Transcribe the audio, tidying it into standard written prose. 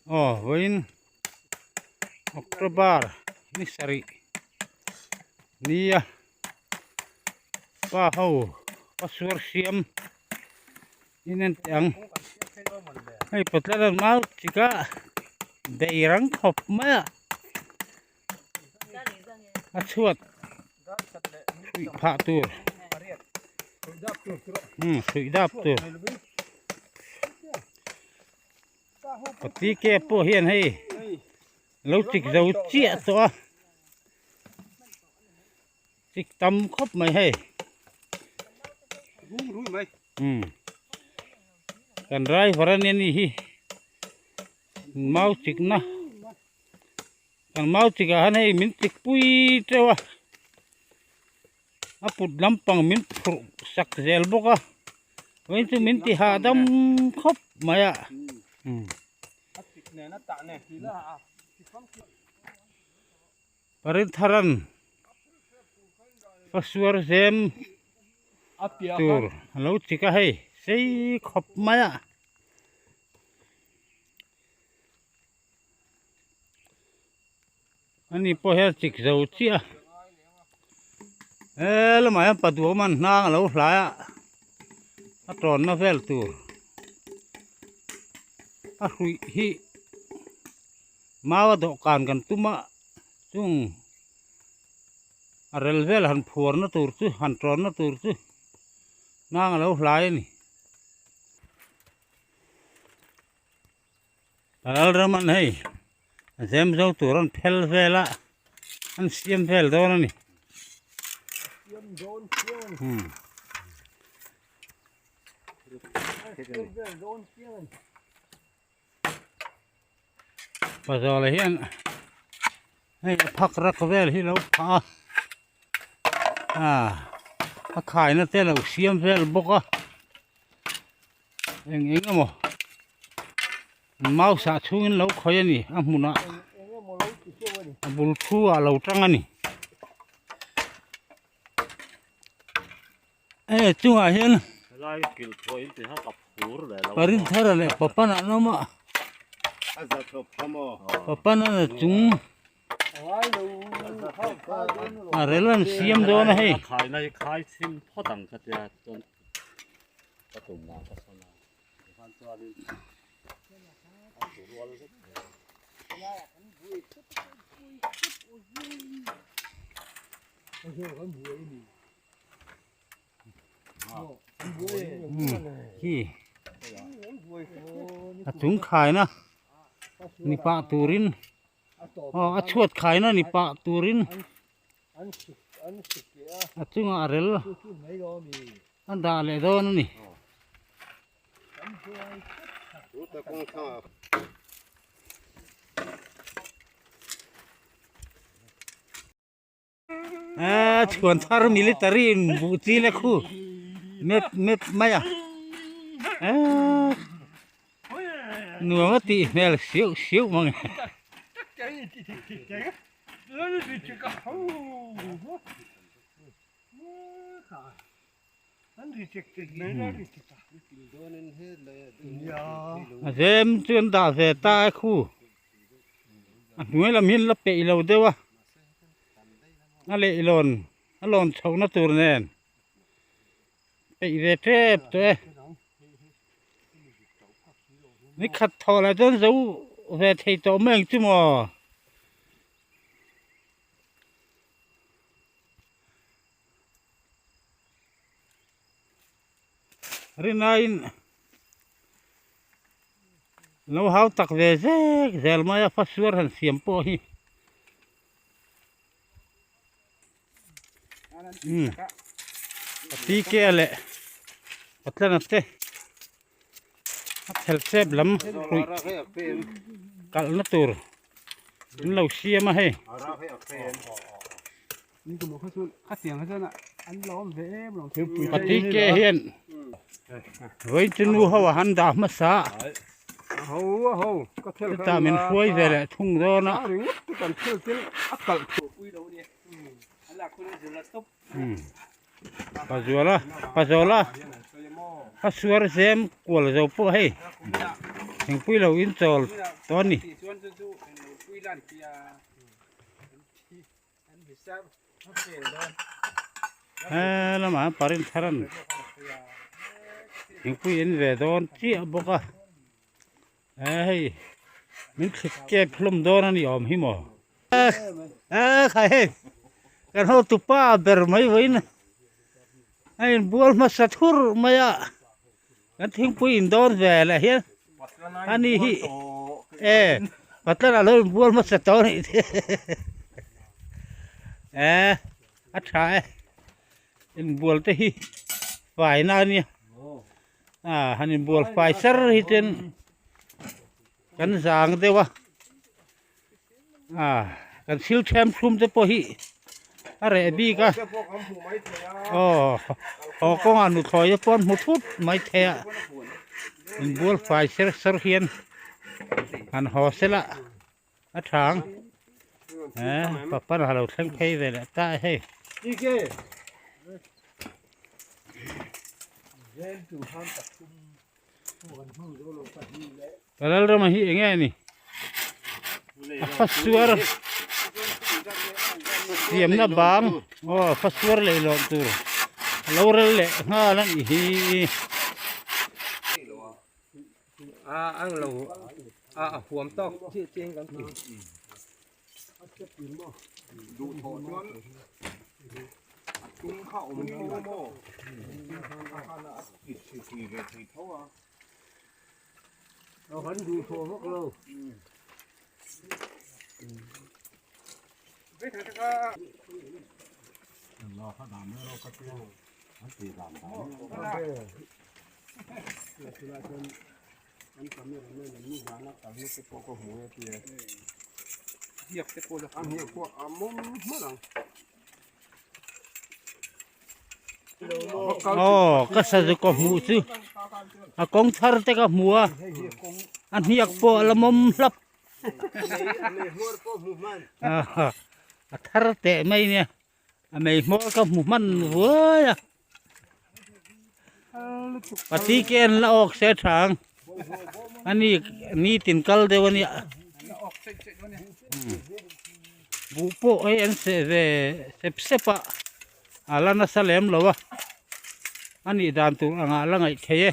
Aw vawiin October ni sarih nia pa ho pastor siam in en teh ang hei patlar an mau chik a bei rang khawp mai a a chhuat hruih phah tur umm hruih dap tur pati ke pawh hian hei lo chik zo chiah tawh a chik tam khawp mai hei umm kan driver ania ni hi mau chik na. Kan mau chikah hian hei min chik pui teuh a a put lampang min phurh sak zel bawk a vawiin chu min ti hahdam khawp mai a Parintharan pasuar zem tur a lo chik a hei sei khawp mai a. Ani pawh hian chik zo chiah a he lamah hian paduam an hnang a lo hlai a a tawnna vel tur a hruih hi mau a dawhkan kan tum a chung a rel vel han phuarna tur chu han tawnna tur chu hnang a lo hlai a ni. Lalraman hei zem zo tur an phel vel a an siam vel dawn a ni pazawla hian hei a phak rak vel hi lo phah a a khaina te lo siam vel bawk a. Eng eng emaw mouse ah chhungin lo khawih a ni a hmunah a bul thu ah lo tang a ni hei chungah hian Parinthara leh Papana an awm a Papana chung a rel an siam dawn a hei. Ka tum lah ka sawn a tikhan chuanin a ti rual vek zel. Khi a chung khaina ni pah turin aw a chhuat khaina ni pah turin a chungah a rel a dah leh dawn a ni. Eee chhuan thar military in buh chi le khu mep mep mai a eee nuam a tih hmel siauh siauh mang e. A zem chu an dah ve ta a khu a hnuai lam hi an la peih lo deuh a a leihlawn a lawn chhohna tur nen peih ve tep tawh e ni khat thawh lah chuan zo ve thei tawh mai ang chu maw. Rinaiin lo hau tak ve zek zel mai a fasuar han siam pawh hi umm a PK leh Patlana te a phel chep lam hruih kalhna tur an lo siam a hei. Pati ke hian vawiin chu nu ho a han dah hmasa a chutah min hruai ve leh thung dawn a. Pazuala Pazuala a suar zem kual zo pawh hei. Thingpui lo in chawl tawh a ni. He lamah hian parin thar an thingpui in ve dawn chiah bawk a he hei min thlit kep hlawm dawn a ni awm hi maw e khai hei kan hotu pa ber mai vawiin a inbual hmasa thur mai a. Kan thingpui in dawn ve leh hian ani hi e patlan alo inbual hmasa tawh anih te e a tha e inbual te hi fai na ania a han inbual fai ser hi chuan kan zang deuh a a kan thil then thlum te pawh hi a reh bik a aw haw kawngah nuthlawi te pawh an hmu thut mai thei a inbual fai ser ser hian han haw sela a tha ang eh papan a lo thleng phei ve leh ta a hei. Lalrama hi enge a ni a fasuar siamna bang aw fasuar leh lawm tur a lo rel leh nghal a nih hi. Aw ka sazu ka hmuh chu a kawng thar te ka hmu a a hniak pawh a la mawm hlap a thar teh mai nia a mei hmawr ka hmu hman vuai a pati ke an la awk se tha ang ani nitin kal deuh ania buh pawh hei an seh ve sep sep a a la nasa lem lo a anih dan tur angah la ngaih theih e.